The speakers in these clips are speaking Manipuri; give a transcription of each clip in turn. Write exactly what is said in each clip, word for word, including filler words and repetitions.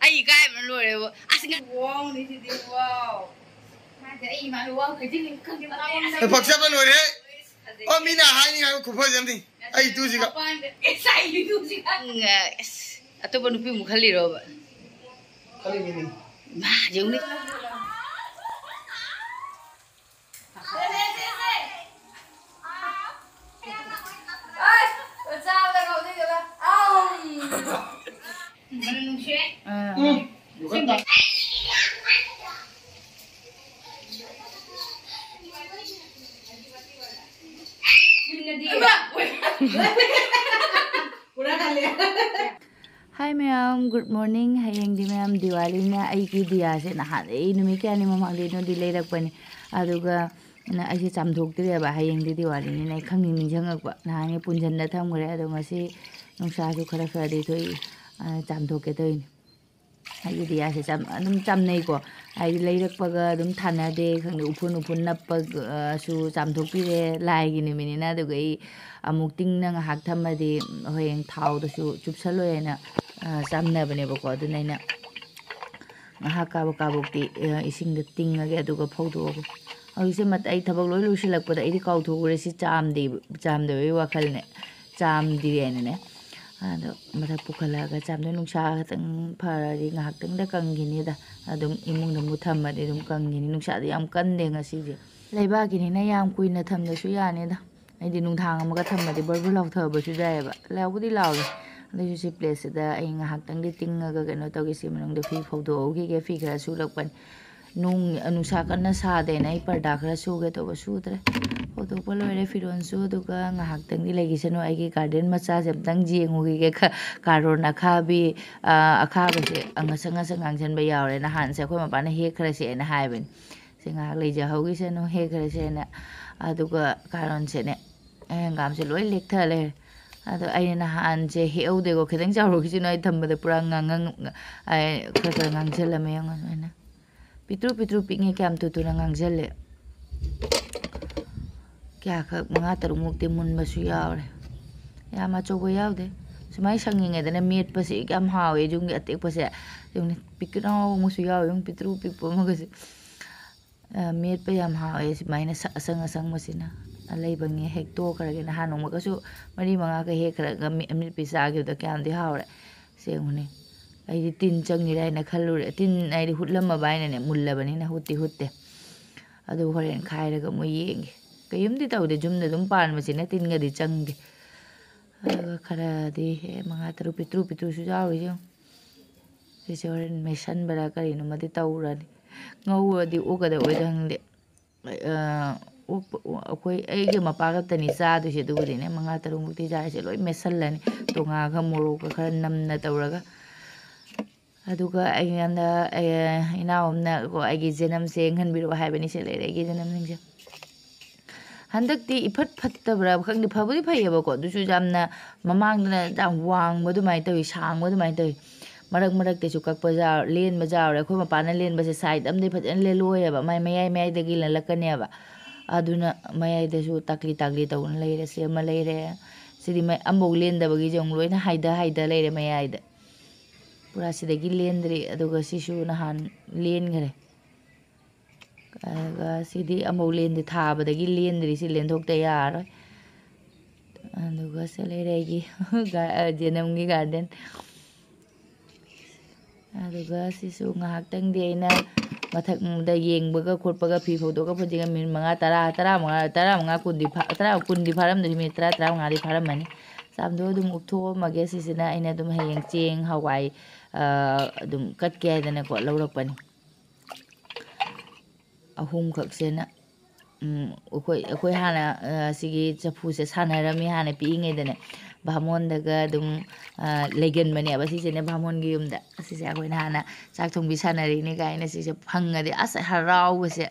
ꯑꯩ ꯏꯀꯥꯏꯕꯅ ꯂꯣꯏꯔꯦꯕ꯫ ꯑꯁ, ꯉ- ꯋꯥꯎꯅꯤ ꯁꯤꯗꯤ, ꯋꯥꯎ꯫ ꯃꯥꯁꯦ ꯑꯩ ꯏꯃꯥꯒꯤ ꯋꯥꯎ ꯍꯥꯏꯖꯤꯜꯂꯤ, ꯈꯪꯗꯦ, ꯃꯥ ꯋꯥꯎ ꯍꯥꯏꯖꯤꯜꯂꯤ꯫ ꯐꯛꯆꯕ ꯂꯣꯏꯔꯦ꯫ ꯐꯖꯩ꯫ ꯑꯣ, ꯃꯤꯅ ꯍꯥꯏꯅꯤ ꯍꯥꯏꯕ ꯈꯨꯐꯖ ꯑꯃꯅꯤ꯫ ꯑꯩ ꯏꯇꯨꯁꯤꯒ꯫ ꯃꯄꯥꯟꯗ ꯑꯦꯁ ꯑꯥꯏ ꯏꯇꯨꯁꯤꯒ꯫ ꯎꯝ, ꯑꯁ, ꯑꯇꯣꯞꯄ ꯅꯨꯄꯤ ꯑꯃꯨꯛ ꯈꯜꯂꯤꯔꯣꯕ? ꯈꯜꯂꯤꯅꯤꯅꯦ꯫ ꯃꯥ, ꯌꯦꯡꯉꯨꯅꯦ꯫ Hi ꯃꯌꯥꯝ, good morning꯫ ꯍꯌꯦꯡꯗꯤ ꯃꯌꯥꯝ ꯗꯤꯋꯥꯂꯤꯅ꯫ ꯑꯩꯒꯤ ꯗꯤꯌꯥꯁꯦ ꯅꯍꯥꯟꯗꯩ, ꯅꯨꯃꯤꯠ ꯀꯌꯥꯅꯤ ꯃꯃꯥꯡꯗꯩꯅꯣꯗꯤ ꯂꯩꯔꯛꯄꯅꯦ, ꯑꯗꯨꯒ ꯑꯩꯁꯦ ꯆꯥꯝꯊꯣꯛꯇ꯭ꯔꯦꯕ꯫ ꯍꯌꯦꯡꯗꯤ ꯗꯤꯋꯥꯂꯤꯅꯤꯅ ꯑꯩ ꯈꯪꯅꯤꯡ ꯅꯤꯡꯁꯤꯡꯉꯛꯄ, ꯅꯍꯥꯟꯒꯤ ꯄꯨꯟꯁꯤꯟꯗ ꯊꯝꯈ꯭ꯔꯦ꯫ ꯑꯗꯣ ꯉꯁꯤ ꯅꯨꯡꯁꯥꯁꯨ ꯈꯔ ꯈꯔꯗꯤ ꯊꯣꯛꯏ, ꯑ, ꯆꯥꯝꯊꯣꯛꯀꯦ ꯇꯧꯔꯤꯅꯦ꯫ ꯑꯩꯒꯤ ꯗꯤꯌꯥꯁꯦ ꯆꯝ-, ꯑꯗꯨꯝ ꯆꯝꯅꯩꯀꯣ꯫ ꯍꯥꯏꯗꯤ ꯂꯩꯔꯛꯄꯒ ꯑꯗꯨꯝ ꯊꯥꯅꯗꯦ, ꯈꯪꯗꯦ, ꯎꯐꯨꯟ ꯎꯐꯨꯟ ꯅꯞꯄꯒꯁꯨ ꯆꯥꯝꯊꯣꯛꯄꯤꯔꯦ ꯂꯥꯏꯒꯤ ꯅꯨꯃꯤꯠꯅꯤꯅ꯫ ꯑꯗꯨꯒ ꯑꯩ ꯑꯃꯨꯛ ꯇꯤꯡꯅ ꯉꯥꯏꯍꯥꯛ ꯊꯝꯃꯗꯤ ꯍꯌꯦꯡ ꯊꯥꯎꯗꯁꯨ ꯆꯨꯞꯁꯜꯂꯣꯏ ꯍꯥꯏꯅ, ꯑ, ꯆꯝꯅꯕꯅꯦꯕꯀꯣ꯫ ꯑꯗꯨꯅ ꯑꯩꯅ ꯉꯥꯏꯍꯥꯛ ꯀꯥꯕꯛ ꯀꯥꯕꯛꯇꯤ, ꯑ, ꯏꯁꯤꯡꯗ ꯇꯤꯡꯉꯒꯦ, ꯑꯗꯨꯒ ꯐꯧꯗꯣꯛꯑꯒꯦ꯫ ꯍꯧꯖꯤꯛꯁꯦ ꯃꯠ-, ꯑꯩ ꯊꯕꯛ ꯂꯣꯏ ꯂꯣꯏꯁꯤꯜꯂꯛꯄꯗ ꯑꯩꯗꯤ ꯀꯥꯎꯊꯣꯛꯎꯔꯦ ꯁꯤ ꯆꯥꯝꯗꯦ, ꯆꯥꯝꯗꯕꯩ ꯋꯥꯈꯜꯅꯦ, ꯆꯥꯝꯗ꯭ꯔꯤ ꯍꯥꯏꯅꯅꯦ꯫ ꯑꯗꯣ ꯃꯊꯛ ꯄꯨꯈꯠꯂꯛꯑꯒ ꯆꯥꯝꯗꯣꯏ꯫ ꯅꯨꯡꯁꯥ ꯈꯤꯇꯪ ꯐꯔꯗꯤ ꯉꯥꯏꯍꯥꯛꯇꯪꯗ ꯀꯪꯈꯤꯅꯤꯗ꯫ ꯑꯗꯨꯝ ꯏꯃꯨꯡꯗ ꯑꯃꯨꯛ ꯊꯝꯃꯗꯤ ꯑꯗꯨꯝ ꯀꯪꯈꯤꯅꯤ꯫ ꯅꯨꯡꯁꯥꯗꯤ ꯌꯥꯝ ꯀꯟꯗꯦ ꯉꯁꯤꯁꯦ꯫ ꯂꯩꯕꯥꯛꯀꯤꯅꯤꯅ ꯌꯥꯝ ꯀꯨꯏꯅ ꯊꯝꯗ꯭ꯔꯁꯨ ꯌꯥꯅꯤꯗ꯫ ꯑꯩꯗꯤ ꯅꯨꯡꯗꯥꯡ ꯑꯃꯒ ꯊꯝꯃꯗꯤ ꯕꯔ ꯕꯔ ꯂꯥꯎꯊꯕꯁꯨ ꯌꯥꯏꯑꯕ꯫ ꯂꯥꯎꯕꯨꯗꯤ ꯂꯥꯎꯔꯦ꯫ ꯑꯗꯨꯏꯁꯨ ꯁꯤ ꯄ꯭ꯂꯦꯠꯁꯤꯗ ꯑꯩ ꯉꯥꯏꯍꯥꯛꯇꯪꯗꯤ ꯇꯤꯡꯉꯒ ꯀꯩꯅꯣ ꯇꯧꯒꯦ꯫ ꯁꯤ ꯃꯅꯨꯡꯗ ꯐꯤ ꯐꯧꯗꯣꯛꯍꯧꯈꯤꯒꯦ꯫ ꯐꯤ ꯈꯔ ꯁꯨꯔꯛꯄꯅꯤ꯫ ꯅꯣꯡ, ꯅꯨꯡꯁꯥ ꯀꯟꯅ ꯁꯥꯗꯦꯅ ꯑꯩ ꯄꯔꯗꯥ ꯈꯔ ꯁꯨꯒꯦ ꯇꯧꯕ, ꯁꯨꯗ꯭ꯔꯦ꯫ ꯐꯧꯗꯣꯛꯄ ꯂꯣꯏꯔꯦ ꯐꯤꯔꯣꯜꯁꯨ꯫ ꯑꯗꯨꯒ ꯉꯥꯏꯍꯥꯛꯇꯪꯗꯤ ꯂꯩꯈꯤꯁꯅꯨ꯫ ꯑꯩꯒꯤ ꯒꯥꯔꯗꯦꯟ ꯃꯆꯥꯁꯦ ꯑꯝꯇꯪ ꯌꯦꯡꯉꯨꯈꯤꯒꯦ꯫ ꯈ-, ꯀꯥꯔꯣꯟ ꯑꯈꯥꯕꯤ, ꯑ, ꯑꯈꯥꯕꯁꯦ ꯉꯁꯪ ꯉꯁꯪ ꯉꯥꯡꯁꯤꯟꯕ ꯌꯥꯎꯔꯦ꯫ ꯅꯍꯥꯟꯁꯦ ꯑꯩꯈꯣꯏ ꯃꯄꯥꯅ ꯍꯦꯛꯈ꯭ꯔꯁꯦꯅ ꯍꯥꯏꯕꯅꯤ꯫ ꯁꯤ ꯉꯥꯏꯍꯥꯛ ꯂꯩꯖꯍꯧꯈꯤꯁꯅꯨ, ꯍꯦꯛꯈ꯭ꯔꯁꯦꯅ꯫ ꯑꯗꯨꯒ ꯀꯥꯔꯣꯟꯁꯦꯅꯦ, ꯑꯩ ꯍꯪꯒꯥꯝꯁꯦ ꯂꯣꯏ ꯂꯦꯛꯊ ꯂꯩꯔꯦ꯫ ꯑꯗꯣ ꯑꯩꯅ ꯅꯍꯥꯟꯁꯦ ꯍꯦꯛꯍꯧꯗꯦꯀꯣ, ꯈꯤꯇꯪ ꯆꯥꯎꯔꯛꯈꯤꯁꯅꯨ, ꯑꯩ ꯊꯝꯕꯗ ꯄꯨꯔꯥ ꯉꯥꯡꯉꯪ-, ꯑꯩ ꯈꯔ ꯈꯔ ꯉꯥꯡꯁꯤꯜꯂꯝꯃꯦ꯫ ꯌꯦꯡꯉꯣ ꯁꯨꯃꯥꯏꯅ꯫ ꯄꯤꯛꯇ꯭ꯔꯨ ꯄꯤꯛꯇ꯭ꯔꯨ ꯄꯤꯛꯉꯩ ꯀꯌꯥꯝ ꯊꯨ ꯊꯨꯅ ꯉꯥꯡꯁꯤꯜꯂꯦ꯫ ꯀꯌꯥꯈꯛ ꯃꯉꯥ ꯇꯔꯨꯛꯃꯨꯛꯇꯤ ꯃꯨꯟꯕꯁꯨ ꯌꯥꯎꯔꯦ꯫ ꯌꯥꯝ ꯑꯆꯧꯕ ꯌꯥꯎꯗꯦ꯫ ꯁꯨꯃꯥꯏꯅ ꯁꯪꯉꯤꯉꯩꯗꯅ ꯃꯦꯠꯄꯁꯦ ꯌꯥꯝ ꯍꯥꯎꯋꯦ, ꯌꯨꯝꯒꯤ ꯑꯇꯦꯛꯄꯁꯦ꯫ ꯌꯦꯡꯉꯨꯅꯦ, ꯄꯤꯛꯅꯥꯎ ꯑꯃꯁꯨ ꯌꯥꯎꯋꯦ, ꯌꯦꯡꯉꯨ, ꯄꯤꯛꯇ꯭ꯔꯨ ꯄꯤꯛꯄ ꯑꯃꯒꯁꯦ꯫ ꯑ, ꯃꯦꯠꯄ ꯌꯥꯝ ꯍꯥꯎꯋꯦ ꯁꯨꯃꯥꯏꯅ ꯁ-, ꯑꯁꯪ ꯑꯁꯪꯕꯁꯤꯅ꯫ ꯑꯂꯩꯕꯉꯩ ꯍꯦꯛꯇꯣꯛꯈ꯭ꯔꯒꯦ꯫ ꯅꯍꯥꯟ ꯅꯣꯡꯃꯒꯁꯨ ꯃꯔꯤ ꯃꯉꯥꯒ ꯍꯦꯛꯈ꯭ꯔꯒ ꯃꯤ-, ꯑꯃꯦꯠꯄꯤ ꯆꯥꯈꯤꯕꯗꯣ ꯀꯌꯥꯝꯗꯤ ꯍꯥꯎꯔꯦ꯫ ꯁꯦꯡꯉꯨꯅꯦ꯫ ꯑꯩꯗꯤ ꯇꯤꯟ ꯆꯪꯉꯤꯔꯥ ꯍꯥꯏꯅ ꯈꯜꯂꯨꯔꯦ꯫ ꯇꯤꯟ ꯍꯥꯏꯗꯤ ꯍꯨꯠꯂꯝꯃꯕ ꯍꯥꯏꯅꯅꯦ, ꯃꯨꯜꯂꯕꯅꯤꯅ ꯍꯨꯠꯇꯤ ꯍꯨꯠꯇꯦ꯫ ꯑꯗꯨ ꯍꯣꯔꯦꯟ ꯈꯥꯏꯔꯒ ꯑꯃꯨꯛ ꯌꯦꯡꯒꯦ꯫ ꯀꯩꯝꯗꯤ ꯇꯧꯗꯦ, ꯌꯨꯝꯗ ꯑꯗꯨꯝ ꯄꯥꯟꯕꯁꯤꯅ ꯇꯤꯟꯒꯗꯤ ꯆꯪꯗꯦ꯫ ꯑꯗꯨꯒ ꯈꯔꯗꯤ ꯍꯦꯛ ꯃꯉꯥ ꯇꯔꯨꯛ ꯄꯤꯛꯇ꯭ꯔꯨ ꯄꯤꯛꯇ꯭ꯔꯨꯁꯨ ꯌꯥꯎꯔꯤꯁꯦ ꯌꯦꯡꯉꯨ꯫ ꯁꯤꯁꯦ ꯍꯣꯔꯦꯟ ꯃꯦꯠꯁꯟꯕꯔꯥ ꯀꯔꯤꯅꯣꯃꯗꯤ ꯇꯧꯔꯅꯤ꯫ ꯉꯧꯔꯗꯤ ꯑꯣꯛꯀꯗꯧ ꯑꯣꯏꯗ ꯈꯪꯗꯦ꯫ ꯑ, ꯑꯣꯛꯄ-, ꯑꯩꯈꯣꯏ, ꯑꯩꯒ ꯃꯄꯥ ꯈꯛꯇꯅꯤ ꯆꯥꯗꯣꯏꯁꯦ꯫ ꯑꯗꯨꯕꯨꯗꯤꯅꯦ, ꯃꯉꯥ ꯇꯔꯨꯛꯃꯨꯛꯇꯤ ꯆꯥꯔꯤꯁꯦ ꯂꯣꯏ ꯃꯦꯠꯁꯜꯂꯅꯤ꯫ ꯇꯣꯉꯥꯒ ꯃꯣꯔꯣꯛꯀ ꯈꯔ ꯅꯝꯅ ꯇꯧꯔꯒ꯫ ꯑꯗꯨꯒ ꯑꯩꯉꯣꯟꯗ, ꯑꯦ, ꯏꯅꯥꯎ ꯑꯃꯅ ꯀꯣ, ꯑꯩꯒꯤ ꯖꯅꯝꯁꯦ ꯌꯦꯡꯍꯟꯕꯤꯔꯛꯑꯣ ꯍꯥꯏꯕꯅꯤ꯫ ꯁꯤ ꯂꯩꯔꯦ ꯑꯩꯒꯤ ꯖꯅꯝꯁꯤꯡꯁꯦ꯫ ꯍꯟꯗꯛꯇꯤ ꯏꯐꯠ ꯐꯠꯇꯕ꯭ꯔꯥ ꯈꯪꯗꯦ, ꯐꯕꯨꯗꯤ ꯐꯩꯌꯦꯕꯀꯣ, ꯑꯗꯨꯁꯨ ꯌꯥꯝꯅ ꯃꯃꯥꯡꯗꯅ ꯌꯥꯝ ꯋꯥꯡꯕ ꯑꯗꯨꯃꯥꯏꯅ ꯇꯧꯋꯤ, ꯁꯥꯡꯕ ꯑꯗꯨꯃꯥꯏꯅ ꯇꯧꯋꯤ꯫ ꯃꯔꯛ ꯃꯔꯛꯇꯁꯨ ꯀꯛꯄ ꯌꯥꯎ-, ꯂꯦꯟꯕ ꯌꯥꯎꯔꯦ꯫ ꯑꯩꯈꯣꯏ ꯃꯄꯥꯅ ꯂꯦꯟꯕꯁꯦ side ꯑꯝꯗꯩ ꯐꯖꯅ ꯂꯦꯜꯂꯣꯏꯌꯦꯕ, ꯃꯥꯏ ꯃꯌꯥꯏ ꯃꯌꯥꯏꯗꯒꯤ ꯂꯜꯂꯛꯀꯅꯦꯕ꯫ ꯑꯗꯨꯅ ꯃꯌꯥꯏꯗꯁꯨ ꯇꯥꯛꯂꯤ ꯇꯥꯛꯂꯤ ꯇꯧꯗꯅ ꯂꯩꯔꯦ꯫ ꯁꯤ ꯑꯃ ꯂꯩꯔꯦ꯫ ꯁꯤꯗꯤ ꯃ-, ꯑꯝꯐꯥꯎ ꯂꯦꯟꯗꯕꯒꯤ ꯌꯦꯡꯉꯨ, ꯂꯣꯏꯅ ꯍꯥꯏꯗ ꯍꯥꯏꯗ ꯂꯩꯔꯦ ꯃꯌꯥꯏꯗ꯫ ꯄꯨꯔꯥ ꯁꯤꯗꯒꯤ ꯂꯦꯟꯗ꯭ꯔꯤ꯫ ꯑꯗꯨꯒ ꯁꯤꯁꯨ ꯅꯍꯥꯟ ꯂꯦꯟꯈꯔꯦ꯫ ꯑꯗꯨꯒ ꯁꯤꯗꯤ ꯑꯃꯐꯥꯎ ꯂꯦꯟꯗꯦ, ꯊꯥꯕꯗꯒꯤ ꯂꯦꯟꯗ꯭ꯔꯤ꯫ ꯁꯤ ꯂꯦꯟꯊꯣꯛꯇ ꯌꯥꯔꯔꯣꯏ꯫ ꯑꯗꯨꯒ ꯁꯤ ꯂꯩꯔꯦ ꯑꯩꯒꯤ ꯒꯥ-, ꯑ, ꯖꯦꯅꯝꯒꯤ garden꯫ ꯑꯗꯨꯒ ꯁꯤꯁꯨ ꯉꯥꯏꯍꯥꯛꯇꯪꯗꯤ ꯑꯩꯅ ꯃꯊꯛꯗ ꯌꯦꯡꯕꯒ ꯈꯣꯠꯄꯒ, ꯐꯤ ꯐꯧꯗꯣꯛꯑꯒ ꯐꯧꯖꯤꯟꯒ ꯃꯤꯅꯤꯠ ꯃꯉꯥ, ꯇꯔꯥ, ꯇꯔꯥꯃꯉꯥ, ꯇꯔꯥꯃꯉꯥ, ꯀꯨꯟꯗꯤ ꯐꯥ-, ꯇꯔꯥ, ꯀꯨꯟꯗꯤ ꯐꯥꯔꯝꯗꯣꯏꯅꯤ, ꯃꯤꯅꯤꯠ ꯇꯔꯥ, ꯇꯔꯥꯃꯉꯥꯗꯤ ꯐꯥꯔꯝꯃꯅꯤ꯫ ꯆꯥꯝꯗꯣꯛꯑ ꯑꯗꯨꯝ ꯎꯞꯊꯣꯛꯑꯝꯃꯒꯦ꯫ ꯁꯤꯁꯤꯅ ꯑꯩꯅ ꯑꯗꯨꯝ ꯍꯌꯦꯡ ꯆꯦꯡ, ꯍꯋꯥꯏ, ꯑ, ꯑꯗꯨꯝ ꯀꯠꯀꯦ ꯍꯥꯏꯗꯅꯀꯣ ꯂꯧꯔꯛꯄꯅꯤ꯫ ꯑꯍꯨꯝꯈꯛꯁꯤꯅ, ꯎꯝ, ꯑꯩꯈꯣꯏ, ꯑꯩꯈꯣꯏ ꯍꯥꯟꯅ, ꯑ, ꯁꯤꯒꯤ ꯆꯐꯨꯁꯦ ꯁꯥꯟꯅꯔꯝꯃꯤ ꯍꯥꯟꯅ ꯄꯤꯛꯏꯉꯩꯗꯅꯦ꯫ ꯚꯥꯃꯣꯟꯗꯒ ꯑꯗꯨꯝ, ꯑ, ꯂꯩꯒꯟꯕꯅꯦꯕ ꯁꯤꯁꯦꯅꯦ, ꯚꯥꯃꯣꯟꯒꯤ ꯌꯨꯝꯗ꯫ ꯑꯁꯤꯁꯦ ꯑꯩꯈꯣꯏꯅ ꯍꯥꯟꯅ ꯆꯥꯛ ꯊꯣꯡꯕꯤ ꯁꯥꯟꯅꯔꯤꯅꯦ ꯀꯥꯏꯅ ꯁꯤꯁꯦ ꯐꯪꯉꯗꯤ ꯑꯁ ꯍꯔꯥꯎꯕꯁꯦ꯫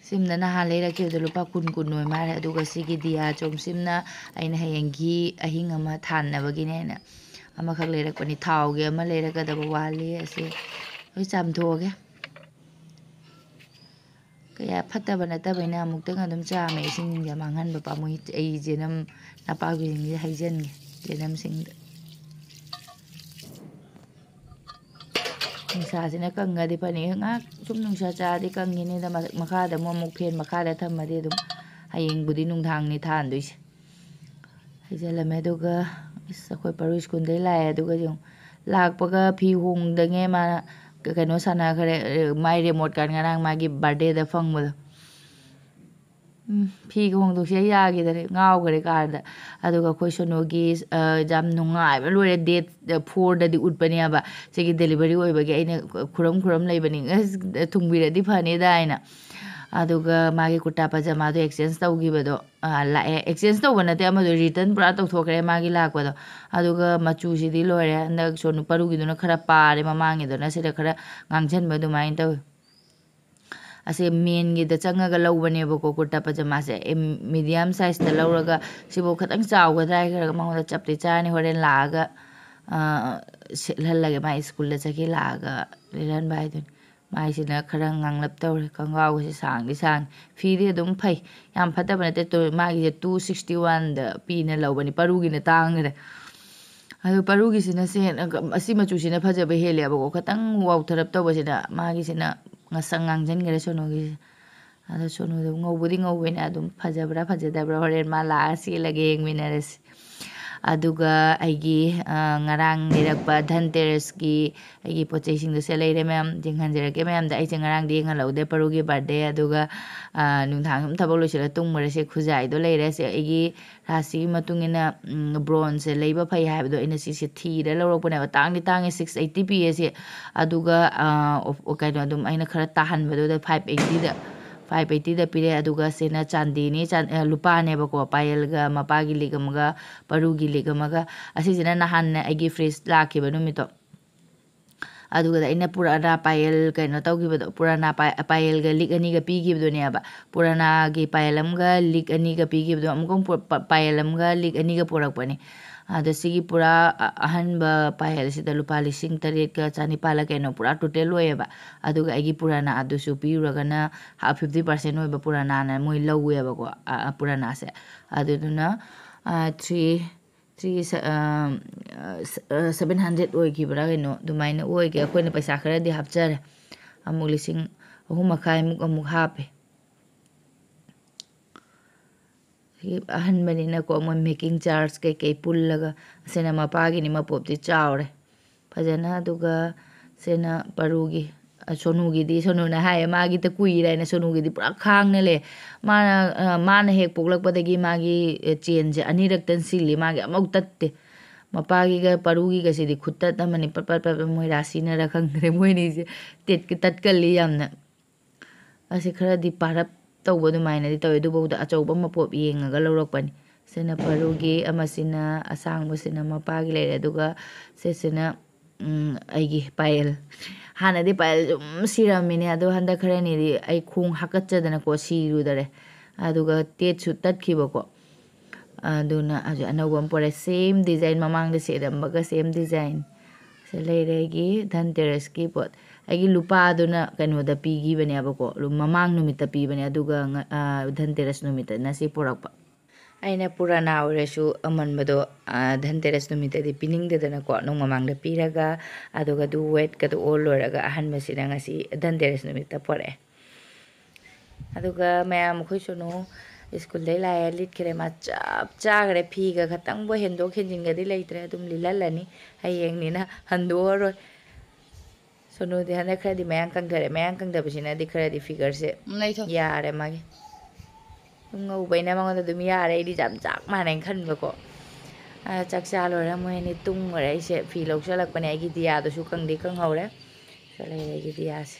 ꯁꯤꯝꯗ ꯅꯍꯥꯟ ꯂꯩꯔꯛꯈꯤꯕꯗꯣ ꯂꯨꯄꯥ ꯀꯨꯟ, ꯀꯨꯟ ꯑꯣꯏ ꯃꯥꯜꯂꯦ꯫ ꯑꯗꯨꯒ ꯁꯤꯒꯤ ꯗꯤꯌꯥ ꯆꯣꯝꯁꯤꯝꯅ ꯑꯩꯅ ꯍꯌꯦꯡ ꯘꯤ ꯑꯍꯤꯡ ꯑꯃ ꯊꯥꯅꯕꯒꯤꯅꯦꯅ ꯑꯃꯈꯛ ꯂꯩꯔꯛꯄꯅꯤ꯫ ꯊꯥꯎꯒꯤ ꯑꯃ ꯂꯩꯔꯛꯀꯗꯕ ꯋꯥꯠꯂꯤ꯫ ꯑꯁꯤ ꯂꯣꯏ ꯆꯥꯝꯊꯣꯛꯑꯒꯦ꯫ ꯀꯌꯥ ꯐꯠꯇꯕ ꯅꯠꯇꯕꯅꯤꯅ ꯑꯃꯨꯛꯇꯪ ꯑꯗꯨꯝ ꯆꯥꯝꯃꯦ꯫ ꯏꯁꯤꯡꯁꯤꯡꯁꯦ ꯃꯥꯡꯍꯟꯕ ꯄꯥꯝꯃꯨꯏ꯫ ꯑꯩꯁꯦ ꯑꯗꯨꯝ ꯅꯄꯥꯛꯄꯤꯁꯤꯡꯁꯦ ꯍꯩꯖꯤꯟꯒꯦ꯫ ꯌꯦꯅꯝꯁꯤꯡꯗ꯫ ꯅꯨꯡꯁꯥꯁꯤꯅ ꯀꯪꯉꯗꯤ ꯐꯅꯤ꯫ ꯉꯥꯏꯍꯥꯛ ꯁꯨꯝ ꯅꯨꯡꯁꯥ ꯆꯥꯔꯗꯤ ꯀꯪꯈꯤꯅꯤꯗ꯫ ꯃꯊꯛ ꯃꯈꯥꯗ ꯑꯃꯨꯛ, ꯑꯃꯨꯛ ꯐꯦꯟ ꯃꯈꯥꯗ ꯊꯝꯃꯗꯤ ꯑꯗꯨꯝ ꯍꯌꯦꯡꯕꯨꯗꯤ ꯅꯨꯡꯗꯥꯡꯅꯤ ꯊꯥꯟꯗꯣꯏꯁꯦ꯫ ꯍꯩꯖꯤꯜꯂꯝꯃꯦ꯫ ꯑꯗꯨꯒ ꯏꯁ, ꯑꯩꯈꯣꯏ ꯄꯔꯨ ꯁ꯭ꯀꯨꯜꯗꯩ ꯂꯥꯛꯑꯦ꯫ ꯑꯗꯨꯒ ꯌꯦꯡꯉꯨ, ꯂꯥꯛꯄꯒ ꯐꯤ ꯍꯣꯡꯗꯉꯦ ꯃꯥꯅ ꯀꯩꯅꯣ ꯁꯥꯟꯅꯈ꯭ꯔꯦ, ꯃꯥꯏ ꯔꯤꯃꯣꯠ ꯀꯥꯔ ꯉꯔꯥꯡ ꯃꯥꯒꯤ ꯕꯥꯔꯗꯦꯗ ꯐꯪꯕꯗꯣ꯫ ꯎꯝ, ꯐꯤꯒ ꯍꯣꯡꯗꯣꯛꯁꯦ ꯌꯥꯈꯤꯗꯔꯦ, ꯉꯥꯎꯈ꯭ꯔꯦ ꯀꯥꯔꯗ꯫ ꯑꯗꯨꯒ ꯑꯩꯈꯣꯏ ꯁꯣꯅꯨꯒꯤ, ꯑ, ꯌꯥꯝ ꯅꯨꯡꯉꯥꯏꯕ ꯂꯣꯏꯔꯦ꯫ ꯗꯦꯠ ꯐꯣꯔꯗꯗꯤ ꯎꯠꯄꯅꯦꯕ꯫ ꯁꯤꯒꯤ ꯗꯦꯂꯤꯚꯔꯤ ꯑꯣꯏꯕꯒꯤ ꯑꯩꯅ ꯈꯨꯔꯝ ꯈꯨꯔꯝ ꯂꯩꯕꯅꯤ, "ꯑꯁ, ꯊꯨꯡꯕꯤꯔꯗꯤ ꯐꯅꯤꯗ" ꯍꯥꯏꯅ꯫ ꯑꯗꯨꯒ ꯃꯥꯒꯤ ꯀꯨꯔꯇꯥ ꯄꯖꯃꯥꯗꯣ ꯑꯦꯛꯆꯦꯟꯖ ꯇꯧꯈꯤꯕꯗꯣ, ꯑ, ꯂꯥꯛꯑꯦ꯫ ꯑꯦꯛꯆꯦꯟꯖ ꯇꯧꯕ ꯅꯠꯇꯦ, ꯑꯃꯗꯣ ꯔꯤꯇꯔꯟ ꯄꯨꯔꯥ ꯇꯧꯊꯣꯛꯈ꯭ꯔꯦ ꯃꯥꯒꯤ ꯂꯥꯛꯄꯗꯣ꯫ ꯑꯗꯨꯒ ꯃꯆꯨꯁꯤꯗꯤ ꯂꯣꯏꯔꯦ꯫ ꯍꯟꯗꯛ ꯁꯣꯅꯨ ꯄꯔꯨꯒꯤꯗꯨꯅ ꯈꯔ ꯄꯥꯔꯦ, ꯃꯃꯥꯡꯒꯤꯗꯨꯅ ꯁꯤꯗ ꯈꯔ ꯉꯥꯡꯁꯤꯟꯕ ꯑꯗꯨꯃꯥꯏꯅ ꯇꯧꯋꯤ꯫ ꯑꯁꯦ ꯃꯦꯟꯒꯤꯗ ꯆꯪꯉꯒ ꯂꯧꯕꯅꯦꯕꯀꯣ, ꯀꯨꯔꯇꯥ ꯄꯖꯃꯥꯁꯦ꯫ ꯑꯦ, ꯃꯤꯗꯤꯌꯝ ꯁꯥꯏꯖꯇ ꯂꯧꯔꯒ, ꯁꯤꯕꯨ ꯈꯤꯇꯪ ꯆꯥꯎꯒꯗ꯭ꯔꯥ ꯍꯥꯏꯔꯒ ꯃꯉꯣꯟꯗ ꯆꯞꯇꯤ ꯆꯥꯔꯅꯤ꯫ ꯍꯣꯔꯦꯟ ꯂꯥꯛꯑꯒ, ꯑ, ꯁꯦꯠꯍꯜꯂꯒꯦ꯫ ꯃꯥ ꯁ꯭ꯀꯨꯜꯗ ꯆꯠꯈꯤ ꯂꯥꯛꯑꯒ ꯂꯤꯠꯍꯟꯕ ꯍꯥꯏꯗꯨꯅꯤ꯫ ꯃꯥꯏꯁꯤꯅ ꯈꯔ ꯉꯥꯡꯂꯞ ꯇꯧꯔꯦ꯫ ꯈꯣꯡꯒ꯭ꯔꯥꯎꯒꯁꯦ ꯁꯥꯡꯗꯤ ꯁꯥꯡꯉꯤ꯫ ꯐꯤꯗꯤ ꯑꯗꯨꯝ ꯐꯩ꯫ ꯌꯥꯝ ꯐꯠꯇꯕ ꯅꯠꯇꯦ꯫ ꯇꯨ-, ꯃꯥꯒꯤꯁꯦ two sixty oneꯗ ꯄꯤꯅ ꯂꯧꯕꯅꯤ꯫ ꯄꯔꯨꯒꯤꯅ ꯇꯥꯡꯈ꯭ꯔꯦ꯫ ꯑꯗꯣ ꯄꯔꯨꯒꯤꯁꯤꯅ ꯁꯦ-, ꯑꯁꯤ ꯃꯆꯨꯁꯤꯅ ꯐꯖꯕ ꯍꯦꯜꯂꯦꯕꯀꯣ꯫ ꯈꯤꯇꯪ ꯋꯥꯎꯊꯔꯞ ꯇꯧꯕꯁꯤꯅ, ꯃꯥꯒꯤꯁꯤꯅ ꯉꯁꯪ ꯉꯥꯡꯁꯤꯟꯈ꯭ꯔꯦ ꯁꯣꯅꯨꯒꯤꯁꯦ꯫ ꯑꯗꯣ ꯁꯣꯅꯨꯗꯣ ꯉꯧꯕꯗꯤ ꯉꯧꯕꯅꯦ, ꯑꯗꯨꯝ ꯐꯖꯕ꯭ꯔꯥ ꯐꯖꯗꯕ꯭ꯔꯥ ꯍꯣꯔꯦꯟ ꯃꯥ ꯂꯥꯛꯑ ꯆꯦꯜꯂꯒ ꯌꯦꯡꯃꯤꯟꯅꯔꯁꯤ꯫ ꯑꯗꯨꯒ ꯑꯩꯒꯤ, ꯑ, ꯉꯔꯥꯡ ꯂꯩꯔꯛꯄ ꯙꯟꯇꯦꯔꯁꯀꯤ ꯑꯩꯒꯤ ꯄꯣꯠ ꯆꯩꯁꯤꯡꯗꯨꯁꯦ ꯂꯩꯔꯦ ꯃꯌꯥꯝ, ꯌꯦꯡꯍꯟꯖꯔꯛꯀꯦ ꯃꯌꯥꯝꯗ꯫ ꯑꯩꯁꯦ ꯉꯔꯥꯡꯗꯤ ꯌꯦꯡꯍꯜꯍꯧꯗꯦ, ꯄꯔꯨꯒꯤ ꯕꯥꯔꯗꯦ꯫ ꯑꯗꯨꯒ, ꯑ, ꯅꯨꯡꯗꯥꯡ ꯑꯗꯨꯝ ꯊꯕꯛ ꯂꯣꯏꯁꯤꯜꯂꯒ ꯇꯨꯝꯈ꯭ꯔꯦ꯫ ꯁꯦ ꯈꯨꯖꯥꯏꯗꯣ ꯂꯩꯔꯦ꯫ ꯁꯦ ꯑꯩꯒꯤ ꯔꯥꯁꯤꯒꯤ ꯃꯇꯨꯡ ꯏꯟꯅ, ꯎꯝ, bronzeꯁꯦ ꯂꯩꯕ ꯐꯩ ꯍꯥꯏꯕꯗꯣ ꯑꯩꯅ ꯁꯤꯁꯦ ꯊꯤꯔ ꯂꯧꯔꯛꯄꯅꯦꯕ꯫ ꯇꯥꯡꯗꯤ ꯇꯥꯡꯉꯦ, six eighty ꯄꯤꯌꯦ ꯁꯤ꯫ ꯑꯗꯨꯒ, ꯑ, ꯑꯣꯐ-, ꯀꯩꯅꯣ, ꯑꯗꯨꯝ ꯑꯩꯅ ꯈꯔ ꯇꯥꯍꯟꯕꯗꯨꯗ five eightyꯗ, five eightyꯗ ꯄꯤꯔꯛꯑꯦ꯫ ꯑꯗꯨꯒ ꯁꯤꯅ ꯆꯥꯟꯗꯤꯅꯤ, ꯆꯥꯟ-, ꯑ, ꯂꯨꯄꯥꯅꯦꯕꯀꯣ꯫ ꯄꯥꯌꯦꯜꯒ ꯃꯄꯥꯒꯤ ꯂꯤꯛ ꯑꯃꯒ, ꯄꯔꯨꯒꯤ ꯂꯤꯛ ꯑꯃꯒ꯫ ꯑꯁꯤꯁꯤꯅ ꯅꯍꯥꯟ ꯑꯩꯒꯤ fridge ꯂꯥꯛꯈꯤꯕ ꯅꯨꯃꯤꯠꯇꯣ꯫ ꯑꯗꯨꯒ ꯑꯩꯅ ꯄꯨꯔꯥꯅꯥ ꯄꯥꯌꯦꯜ ꯀꯩꯅꯣ ꯇꯧꯈꯤꯕꯗꯣ, ꯄꯨꯔꯥꯅꯥ ꯄꯥ-, ꯄꯥꯌꯦꯜꯒ ꯂꯤꯛ ꯑꯅꯤꯒ ꯄꯤꯈꯤꯕꯗꯨꯅꯦꯕ꯫ ꯄꯨꯔꯥꯅꯥꯒꯤ ꯄꯥꯌꯦꯜ ꯑꯃꯒ ꯂꯤꯛ ꯑꯅꯤꯒ ꯄꯤꯈꯤꯕꯗꯣ, ꯑꯃꯨꯛꯀ ꯑꯃꯨꯛ ꯄꯨꯔꯛꯄ-, ꯄꯥꯌꯦꯜ ꯑꯃꯒ ꯂꯤꯛ ꯑꯅꯤꯒ ꯄꯨꯔꯛꯄꯅꯦ꯫ ꯑꯗꯣ ꯁꯤꯒꯤ ꯄꯨꯔꯥ ꯑ-, ꯑꯍꯟꯕ ꯄꯥꯌꯦꯜꯁꯤꯗ ꯂꯨꯄꯥ ꯂꯤꯁꯤꯡ ꯇꯔꯦꯠꯀ ꯆꯥꯅꯤꯄꯥꯜꯂ ꯀꯩꯅꯣ ꯄꯨꯔꯥ total ꯑꯣꯏꯌꯦꯕ꯫ ꯑꯗꯨꯒ ꯑꯩꯒꯤ ꯄꯨꯔꯥꯅꯥ ꯑꯗꯨꯁꯨ ꯄꯤꯔꯨꯔꯒꯅ ꯍꯥ-, fifty percent ꯑꯣꯏꯕ ꯄꯨꯔꯥꯅꯥꯅ ꯃꯣꯏ ꯂꯧꯋꯦꯕꯀꯣ, ꯑ, ꯑ, ꯄꯨꯔꯥꯅꯥꯁꯦ꯫ ꯑꯗꯨꯗꯨꯅ, ꯑ, three ꯊ꯭ꯔꯤ ꯁꯚꯦꯟ ꯍꯟꯗ꯭ꯔꯦꯠ ꯑꯣꯏꯈꯤꯕ꯭ꯔꯥ ꯀꯩꯅꯣ ꯑꯗꯨꯃꯥꯏꯅ ꯑꯣꯏꯈꯤ꯫ ꯑꯩꯈꯣꯏꯅ ꯄꯩꯁꯥ ꯈꯔꯗꯤ ꯍꯥꯞꯆꯔꯦ꯫ ꯑꯃꯨꯛ ꯂꯤꯁꯤꯡ ꯑꯍꯨꯝ ꯃꯈꯥꯏꯃꯨꯛ ꯑꯃꯨꯛ ꯍꯥꯞꯄꯦ꯫ ꯁꯤ ꯑꯍꯟꯕꯅꯤꯅꯀꯣ, ꯃꯣꯏ making charge ꯀꯩꯀꯩ ꯄꯨꯜꯂꯒ꯫ ꯑꯁꯤꯅ ꯃꯄꯥꯒꯤꯅꯤ, ꯃꯄꯣꯞꯇꯤ ꯆꯥꯎꯔꯦ ꯐꯖꯅ꯫ ꯑꯗꯨꯒ ꯁꯤꯅ ꯄꯔꯨꯒꯤ, ꯑ, ꯁꯣꯅꯨꯒꯤꯗꯤ, ꯁꯣꯅꯨꯅ ꯍꯥꯏꯌꯦ, ꯃꯥꯒꯤꯗ ꯀꯨꯏꯔꯦ ꯍꯥꯏꯅ꯫ ꯁꯣꯅꯨꯒꯤꯗꯤ ꯄꯨꯔꯥ ꯈꯥꯡꯅ ꯂꯩ꯫ ꯃꯥꯅ, ꯑ, ꯃꯥꯅ ꯍꯦꯛ ꯄꯣꯛꯂꯛꯄꯗꯒꯤ ꯃꯥꯒꯤ, ꯑ, ꯆꯦꯟꯁꯦ ꯑꯅꯤꯔꯛꯇꯪ ꯁꯤꯜꯂꯤ, ꯃꯥꯒꯤ ꯑꯃꯐꯥꯎ ꯇꯠꯇꯦ꯫ ꯃꯄꯥꯒꯤꯒ ꯄꯔꯨꯒꯤꯒꯁꯤꯗꯤ ꯈꯨꯠꯇꯠ ꯑꯃꯅꯤ, ꯄꯠ ꯄꯠ ꯄꯠ ꯄꯠ, ꯃꯣꯏ ꯔꯥꯁꯤꯅꯔ ꯈꯪꯗ꯭ꯔꯦ, ꯃꯣꯏꯅꯤꯁꯦ ꯇꯦꯠ-, ꯇꯠꯀꯜꯂꯤ ꯌꯥꯝꯅ꯫ ꯑꯁꯤ ꯈꯔꯗꯤ ꯄꯥꯔꯞ ꯇꯧꯕ ꯑꯗꯨꯃꯥꯏꯅꯗꯤ ꯇꯧꯋꯦ, ꯑꯗꯨꯐꯥꯎꯗ ꯑꯆꯧꯕ ꯃꯄꯣꯞ ꯌꯦꯡꯉꯒ ꯂꯧꯔꯛꯄꯅꯤ꯫ ꯁꯤꯅ ꯄꯔꯨꯒꯤ, ꯑꯃꯁꯤꯅ ꯑꯁꯥꯡꯕꯁꯤꯅ ꯃꯄꯥꯒꯤ ꯂꯩꯔꯦ, ꯑꯗꯨꯒ ꯁꯤꯁꯤꯅ, ꯎꯝ, ꯑꯩꯒꯤ ꯄꯥꯌꯦꯜ꯫ ꯍꯥꯟꯅꯗꯤ ꯄꯥꯌꯦꯜ ꯁꯨꯝ ꯁꯤꯔꯝꯃꯤꯅꯦ, ꯑꯗꯣ ꯍꯟꯗꯛ ꯈꯔꯅꯤꯗꯤ ꯑꯩ ꯈꯣꯡ ꯍꯥꯀꯠꯆꯗꯅꯀꯣ ꯁꯤꯔꯨꯗꯔꯦ, ꯑꯗꯨꯒ ꯇꯦꯠꯁꯨ ꯇꯠꯈꯤꯕꯀꯣ꯫ ꯑꯗꯨꯅ ꯍꯧꯖꯤꯛ ꯑꯅꯧꯕ ꯑꯃ ꯄꯨꯔꯛꯑꯦ, same design, ꯃꯃꯥꯡꯗ ꯁꯦꯠꯂꯝꯕꯒ same design꯫ ꯁꯤ ꯂꯩꯔꯦ ꯑꯩꯒꯤ ꯙꯟꯇꯦꯔꯁꯀꯤ ꯄꯣꯠ꯫ ꯑꯩꯒꯤ ꯂꯨꯄꯥꯗꯨꯅ ꯀꯩꯅꯣꯗ ꯄꯤꯈꯤꯕꯅꯦꯕꯀꯣ, ꯂꯨ-, ꯃꯃꯥꯡ ꯅꯨꯃꯤꯠꯇ ꯄꯤꯕꯅꯦ, ꯑꯗꯨꯒ ꯉ-, ꯑ, ꯙꯟꯇꯦꯔꯁ ꯅꯨꯃꯤꯠꯇꯅ ꯁꯤ ꯄꯨꯔꯛꯄ꯫ ꯑꯩꯅ ꯄꯨꯔꯥꯅꯥ ꯑꯣꯏꯔꯁꯨ ꯑꯃꯟꯕꯗꯣ, ꯑ, ꯙꯟꯇꯦꯔꯁ ꯅꯨꯃꯤꯠꯇꯗꯤ ꯄꯤꯅꯤꯡꯗꯗꯅꯀꯣ, ꯅꯣꯡ ꯃꯃꯥꯡꯗ ꯄꯤꯔꯒ, ꯑꯗꯨꯒ ꯑꯗꯨ ꯋꯦꯠꯀꯗꯣ ꯑꯣꯜ ꯂꯣꯏꯔꯒ ꯑꯍꯟꯕꯁꯤꯅ ꯉꯁꯤ ꯙꯟꯇꯦꯔꯁ ꯅꯨꯃꯤꯠꯇ ꯄꯨꯔꯛꯑꯦ꯫ ꯑꯗꯨꯒ ꯃꯌꯥꯝ ꯑꯩꯈꯣꯏ ꯁꯣꯅꯨ ꯁ꯭ꯀꯨꯜꯗꯩ ꯂꯥꯛꯑꯦ, ꯂꯤꯠꯈ꯭ꯔꯦ, ꯃꯥ ꯆꯞ ꯆꯥꯈ꯭ꯔꯦ꯫ ꯐꯤꯒ ꯈꯇꯪꯕꯨ ꯍꯦꯟꯗꯣꯛ ꯍꯦꯟꯖꯤꯟꯒꯗꯤ ꯂꯩꯇ꯭ꯔꯦ, ꯑꯗꯨꯝ ꯂꯤꯠꯍꯜꯂꯅꯤ, ꯍꯌꯦꯡꯅꯤꯅ ꯍꯟꯗꯣꯛꯑꯔꯣꯏ꯫ ꯁꯣꯅꯨꯗꯤ ꯍꯟꯗꯛ ꯈꯔꯗꯤ ꯃꯌꯥꯡ ꯀꯪꯊꯔꯦ, ꯃꯌꯥꯡ ꯀꯪꯊꯕꯁꯤꯅꯗꯤ ꯈꯔꯗꯤ ꯐꯤꯒꯔꯁꯦ ꯂꯩꯊꯧ꯫ ꯌꯥꯔꯦ ꯃꯥꯒꯤ꯫ ꯑꯗꯨꯝ ꯉꯧꯕꯩꯅ ꯃꯉꯣꯟꯗ ꯑꯗꯨꯝ ꯌꯥꯔꯦ, ꯑꯩꯗꯤ ꯌꯥꯝ ꯆꯞ ꯃꯥꯟꯅꯩꯅ ꯈꯟꯕꯀꯣ꯫ ꯑ, ꯆꯥꯛ ꯆꯥ ꯂꯣꯏꯔ ꯃꯣꯏ ꯑꯅꯤ ꯇꯨꯝꯈ꯭ꯔꯦ꯫ ꯑꯩꯁꯦ ꯐꯤ ꯂꯧꯁꯜꯂꯛꯄꯅꯦ, ꯑꯩꯒꯤ ꯗꯤꯌꯥꯗꯨꯁꯨ ꯀꯪꯗꯤ ꯀꯪꯍꯧꯔꯦ꯫ ꯁꯤꯗ ꯂꯩꯔꯦ ꯑꯩꯒꯤ ꯗꯤꯌꯥꯁꯦ꯫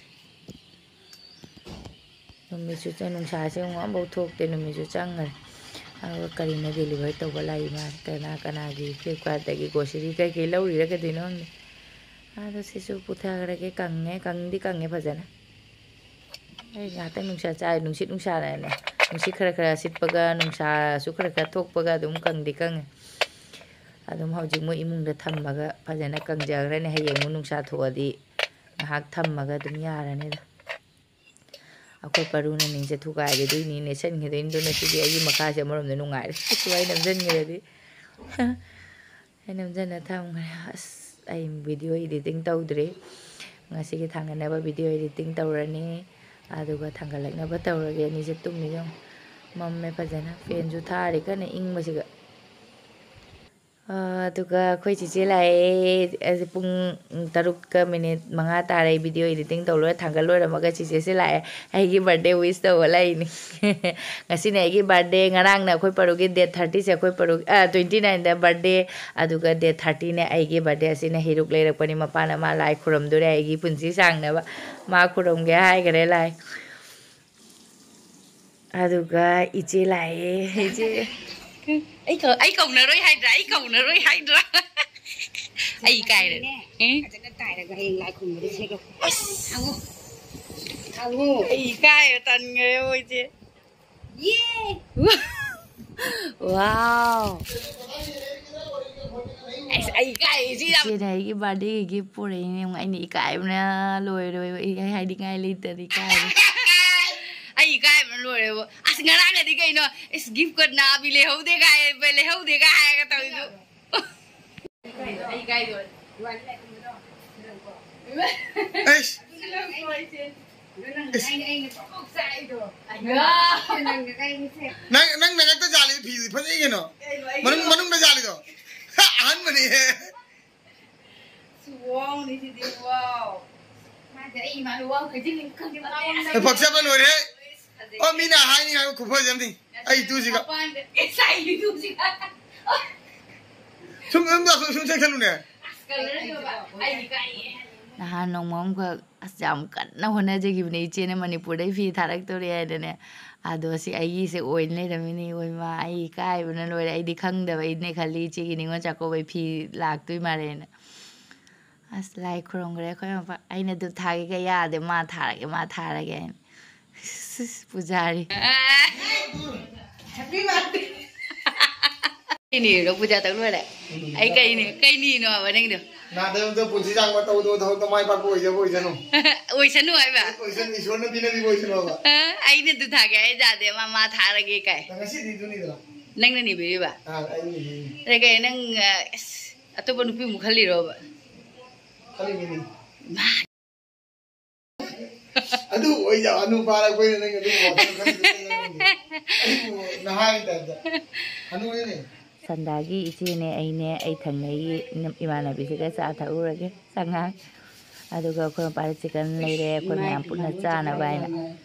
ꯅꯨꯃꯤꯠꯁꯨ ꯆꯪ-, ꯅꯨꯡꯁꯥꯁꯦ ꯑꯃꯨꯛ ꯑꯃꯐꯥꯎ ꯊꯣꯛꯇꯦ, ꯅꯨꯃꯤꯠꯁꯨ ꯆꯪꯈ꯭ꯔꯦ꯫ ꯑꯗꯨꯒ ꯀꯔꯤꯅꯣ deliver ꯇꯧꯕ ꯂꯥꯛꯏ ꯃꯥꯜꯂꯦ, ꯀꯅꯥ ꯀꯅꯥꯒꯤ Flipkartꯇꯒꯤ grocery ꯀꯩꯀꯩ ꯂꯧꯔꯤꯔ ꯀꯩꯗꯧꯅꯣ ꯈꯪꯗꯦ꯫ ꯑꯗꯣ ꯁꯤꯁꯨ ꯄꯨꯊꯈ꯭ꯔꯒꯦ, ꯀꯪꯉꯦ, ꯀꯪꯗꯤ ꯀꯪꯉꯦ ꯐꯖꯅ꯫ ꯑꯩ ꯉꯥꯏꯍꯥꯛꯇꯪ ꯅꯨꯡꯁꯥ ꯆꯥꯏ, ꯅꯨꯡꯁꯤꯠ ꯅꯨꯡꯁꯥꯅꯅꯦ, ꯅꯨꯡꯁꯤꯠ ꯈꯔ ꯈꯔ ꯁꯤꯠꯄꯒ ꯅꯨꯡꯁꯥꯁꯨ ꯈꯔ ꯈꯔ ꯊꯣꯛꯄꯒ ꯑꯗꯨꯝ ꯀꯪꯗꯤ ꯀꯪꯉꯦ꯫ ꯑꯗꯨꯝ ꯍꯧꯖꯤꯛ ꯃꯣꯏ ꯏꯃꯨꯡꯗ ꯊꯝꯃꯒ ꯐꯖꯅ ꯀꯪꯖꯈ꯭ꯔꯅꯤ꯫ ꯍꯌꯦꯡ ꯑꯃꯨꯛ ꯅꯨꯡꯁꯥ ꯊꯣꯛꯑꯗꯤ ꯉꯥꯏꯍꯥꯛ ꯊꯝꯃꯒ ꯑꯗꯨꯝ ꯌꯥꯔꯅꯤꯗ꯫ ꯑꯩꯈꯣꯏ ꯄꯔꯨꯅ ꯅꯤꯡꯁꯦ ꯊꯨꯒꯥꯏꯈꯤꯗꯣꯏꯅꯤ, ꯅꯦꯠꯁꯟꯈꯤꯗꯣꯏꯅꯤ꯫ ꯑꯗꯨꯅ ꯁꯤꯗꯤ ꯑꯩꯒꯤ ꯃꯈꯥꯁꯦ ꯑꯃꯔꯣꯝꯗ ꯅꯨꯡꯉꯥꯏꯔꯦ꯫ ꯁꯨꯃꯥꯏꯅ ꯅꯝꯁꯤꯟꯈ꯭ꯔꯗꯤ ꯑꯩ ꯅꯝꯖꯟꯅ ꯊꯝꯈ꯭ꯔꯦ꯫ ꯑꯁ, ꯑꯩ video editing ꯇꯧꯗ꯭ꯔꯤ꯫ ꯉꯁꯤꯒꯤ ꯊꯥꯡꯒꯠꯅꯕ video editing ꯇꯧꯔꯅꯤ, ꯑꯗꯨꯒ ꯊꯥꯡꯒꯠꯂꯛꯅꯕ ꯇꯧꯔꯒꯦ꯫ ꯑꯅꯤꯁꯦ ꯇꯨꯝꯃꯤ ꯌꯦꯡꯉꯨ꯫ ꯃꯝꯃꯦ ꯐꯖꯅ꯫ Fanꯁꯨ ꯊꯥꯔꯤ ꯀꯟꯅ ꯏꯪꯕꯁꯤꯒ꯫ ꯑꯥ, ꯑꯗꯨꯒ ꯑꯩꯈꯣꯏ ꯆꯦꯆꯦ ꯂꯥꯛꯑꯦ꯫ ꯑꯁꯤ ꯄꯨꯡ ꯇꯔꯨꯛꯀ minute ꯃꯉꯥ ꯇꯥꯔꯦ꯫ ꯑꯩ video editing ꯇꯧ ꯂꯣꯏꯔ ꯊꯥꯡꯒꯠ ꯂꯣꯏꯔꯝꯃꯒ ꯆꯦꯆꯦꯁꯦ ꯂꯥꯛꯑꯦ꯫ ꯑꯩꯒꯤ birthday wish ꯇꯧꯕ ꯂꯥꯛꯏꯅꯤ꯫ ꯉꯁꯤꯅꯦ ꯑꯩꯒꯤ birthday꯫ ꯉꯔꯥꯡꯅ ꯑꯩꯈꯣꯏ ꯄꯔꯨꯒꯤ date thirty ꯁꯦ ꯑꯩꯈꯣꯏ ꯄꯔꯨ-, ꯑ, twenty nine ꯗ birthday, ꯑꯗꯨꯒ date thirty ꯅꯦ ꯑꯩꯒꯤ birthday꯫ ꯑꯁꯤꯅ ꯍꯩꯔꯨꯛ ꯂꯩꯔꯛꯄꯅꯤ꯫ ꯃꯄꯥꯅ ꯃꯥ ꯂꯥꯏ ꯈꯨꯔꯝꯗꯣꯔꯦ ꯑꯩꯒꯤ ꯄꯨꯟꯁꯤ ꯁꯥꯡꯅꯕ꯫ ꯃꯥ ꯈꯨꯔꯝꯒꯦ ꯍꯥꯏꯈꯔꯦ ꯂꯥꯏ꯫ ꯑꯗꯨꯒ ꯏꯆꯦ ꯂꯥꯛꯑꯦ꯫ ꯏꯆꯦ꯫ ꯑꯩ ꯀꯧ-, ꯑꯩ ꯀꯧꯅꯔꯣꯏ ꯍꯥꯏꯗ꯭ꯔꯥ? ꯑꯩ ꯀꯧꯅꯔꯣꯏ ꯍꯥꯏꯗ꯭ꯔꯥ? ꯑꯩ ꯏꯀꯥꯏꯔꯦ꯫ ꯎꯝ? ꯐꯖꯅ ꯇꯥꯏꯔꯒ ꯍꯌꯦꯡ ꯂꯥꯏ ꯈꯨꯔꯨꯝꯕꯗ ꯁꯦꯠꯂꯣ꯫ ꯑꯁ! ꯍꯪꯉꯨ꯫ ꯍꯪꯉꯨ꯫ ꯑꯩ ꯏꯀꯥꯏꯔꯦ, ꯇꯟꯈ꯭ꯔꯦ ꯃꯣꯏꯁꯦ꯫ ꯌꯦ! Wow! ꯑꯁ, ꯑꯩ ꯏꯀꯥꯏꯔꯦ, ꯁꯤ ꯌꯥꯝ ꯏꯆꯦꯅ ꯑꯩꯒꯤ birthday ꯒꯤ gift ꯄꯨꯔꯛꯏꯅꯦ꯫ ꯑꯩꯅ ꯏꯀꯥꯏꯕꯅ ꯂꯣꯏꯔꯣꯏ꯫ ꯑꯩ ꯍꯥꯏꯅꯤꯡꯉꯥꯏ ꯂꯩꯇꯔꯦ, ꯏꯀꯥꯏꯔꯦ꯫ ꯑꯩ ꯏꯀꯥꯏꯕꯅ ꯂꯣꯏꯔꯦꯕꯣ꯫ ꯑꯁ, ꯉꯔꯥꯡꯒꯗꯤ ꯀꯩꯅꯣ, "ꯏꯁ, gift ꯀ ꯅꯥꯕꯤ ꯂꯩꯍꯧꯗꯦ" ꯀꯥꯏ, ꯂꯩꯍꯧꯗꯦ ꯀꯥꯏ ꯍꯥꯏꯔꯒ ꯇꯧꯔꯤꯗꯨ꯫ ꯑꯩ ꯏꯀꯥꯏꯗꯣ꯫ ꯑꯩꯁ꯫ ꯏꯁ꯫ ꯅꯪ, ꯅꯪ ꯅꯉꯛꯇ ꯖꯥꯜꯂꯤ ꯐꯤꯗꯨꯗꯤ ꯐꯖꯩ ꯀꯩꯅꯣ꯫ ꯃꯅꯨꯡ, ꯃꯅꯨꯡꯗ ꯖꯥꯜꯂꯤꯗꯣ꯫ ꯑꯍꯟꯕꯅꯤꯍꯦ꯫ ꯁꯨꯋꯥꯎꯅꯤ ꯁꯤꯗꯤ, ꯋꯥꯎ꯫ ꯃꯥꯁꯦ ꯑꯩ ꯏꯃꯥꯅ ꯋꯥꯎ ꯍꯥꯏꯖꯤꯜꯂꯤ ꯈꯪꯗꯦ, ꯃꯥ ꯌꯥꯝ ꯄꯛꯆꯕ ꯂꯣꯏꯔꯦ꯫ ꯐꯖꯩ꯫ ꯑꯣ, ꯃꯤꯅ ꯍꯥꯏꯅꯤ ꯍꯥꯏꯕ ꯈꯨꯐꯖ ꯑꯃꯅꯤ꯫ ꯑꯩ ꯏꯇꯨꯁꯤꯒ꯫ ꯃꯄꯥꯟꯗ, ꯑꯦꯁ, ꯑꯩ ꯏꯇꯨꯁꯤꯒ꯫ ꯁꯨꯝ, ꯁꯨꯝ ꯆꯠꯂꯨ, ꯁꯨꯝ ꯆꯠꯂꯨꯅꯦ꯫ ꯑꯁ, colour ꯗꯣ ꯑꯩꯗꯤ ꯀꯥꯏꯌꯦ꯫ ꯅꯍꯥꯟ ꯅꯣꯡꯃ ꯑꯃꯈꯛ, ꯑꯁ, ꯌꯥꯝ ꯀꯟꯅ ꯍꯣꯠꯅꯖꯈꯤꯕꯅꯦ ꯏꯆꯦꯅ ꯃꯅꯤꯄꯨꯔꯗꯩ ꯐꯤ ꯊꯥꯔꯛꯇꯣꯔꯦ ꯍꯥꯏꯗꯅꯦ꯫ ꯑꯗꯣ ꯁꯤ ꯑꯩꯒꯤꯁꯦ ꯑꯣꯏꯅ ꯂꯩꯔꯝꯃꯤꯅꯦ꯫ ꯏꯃꯥ, ꯑꯩ ꯏꯀꯥꯏꯕꯅ ꯂꯣꯏꯔꯦ꯫ ꯑꯩꯗꯤ ꯈꯪꯗꯕ, ꯑꯩꯅꯦ ꯈꯜꯂꯤ ꯏꯆꯦꯒꯤ ꯅꯤꯉꯣꯜ ꯆꯥꯛꯀꯧꯕꯩ ꯐꯤ ꯂꯥꯛꯇꯣꯏ ꯃꯥꯜꯂꯦꯅ꯫ ꯑꯁ, ꯂꯥꯏ ꯈꯨꯔꯨꯝꯈ꯭ꯔꯦ ꯑꯩꯈꯣꯏ ꯃꯄꯥ꯫ ꯑꯩꯅ ꯙꯨꯞ ꯊꯥꯒꯦꯒ ꯌꯥꯗꯦ, "ꯃꯥ ꯊꯥꯔꯒꯦ, ꯃꯥ ꯊꯥꯔꯒꯦ" ꯍꯥꯏꯅ꯫ ꯄꯨꯖꯥꯔꯤ꯫ ꯀꯩꯅꯤꯅꯣ ꯄꯨꯖꯥ ꯇꯧ ꯂꯣꯏꯔꯦ? ꯑꯩ ꯀꯩꯅꯤ, ꯀꯩꯅꯤꯅꯣ ꯍꯥꯏꯕ ꯅꯪꯗꯣ? ꯅꯥꯗꯕꯗꯣ ꯄꯨꯟꯁꯤ ꯁꯥꯡꯕ ꯇꯧꯗꯕ ꯊꯕꯛꯇꯣ ꯃꯥꯏ ꯄꯥꯛꯄ ꯑꯣꯏꯖꯕ ꯑꯣꯏꯖꯅꯨ꯫ ꯑꯣꯏꯁꯅꯨ ꯍꯥꯏꯕ? ꯑꯣꯏꯁꯅꯨ, ꯏꯁꯣꯔꯅ ꯄꯤꯅꯕꯤꯕ ꯑꯣꯏꯁꯅꯨ ꯍꯥꯏꯕ꯫ ꯑ, ꯑꯩꯅ ꯙꯨꯞ ꯊꯥꯒꯦ ꯍꯥꯏ ꯌꯥꯗꯦ, ꯃꯥ, ꯃꯥ ꯊꯥꯔꯒꯦ ꯀꯥꯏ꯫ ꯉꯁꯤꯗꯤ ꯑꯗꯨꯅꯤꯗꯅ꯫ ꯅꯪꯅ ꯅꯤꯕꯤꯔꯤꯕ? ꯑꯥ, ꯑꯩꯅ ꯅꯤꯕꯤꯔꯤꯅꯤ꯫ ꯑꯗ ꯀꯩ ꯅꯪ, ꯑ, ꯑꯁ, ꯑꯇꯣꯞꯄ ꯅꯨꯄꯤꯃꯨꯛ ꯈꯜꯂꯤꯔꯣꯕ? ꯈꯜꯂꯤꯃꯤꯅꯤ꯫ ꯃꯥ꯫ ꯑꯗꯨ ꯑꯣꯏꯗꯕ ꯍꯅꯨ ꯐꯥꯔꯛꯄꯩꯅꯦ ꯅꯪ ꯑꯗꯨ ꯋꯥꯈꯜ ꯈꯜꯂꯤꯗꯣ ꯀꯩꯅꯣ ꯈꯪꯗꯦ꯫ ꯑꯩꯕꯨ ꯅꯍꯥꯒꯤ ꯇꯥꯏꯞꯇ꯫ ꯍꯅꯨꯔꯦꯅꯦ꯫ ꯁꯟꯗꯥꯒꯤ ꯏꯆꯦꯅꯦ ꯑꯩꯅꯦ, ꯑꯩ ꯊꯪꯅꯩꯒꯤ ꯏꯅꯝ-, ꯏꯃꯥꯟꯅꯕꯤꯁꯤꯒ ꯆꯥ ꯊꯛꯎꯔꯒꯦ, ꯆꯉꯥꯡ꯫ ꯑꯗꯨꯒ ꯑꯩꯈꯣꯏ ꯃꯄꯥꯗ ꯆꯤꯀꯟ ꯂꯩꯔꯦ, ꯑꯩꯈꯣꯏ ꯃꯌꯥꯝ ꯄꯨꯟꯅ ꯆꯥꯅꯕ ꯍꯥꯏꯅ꯫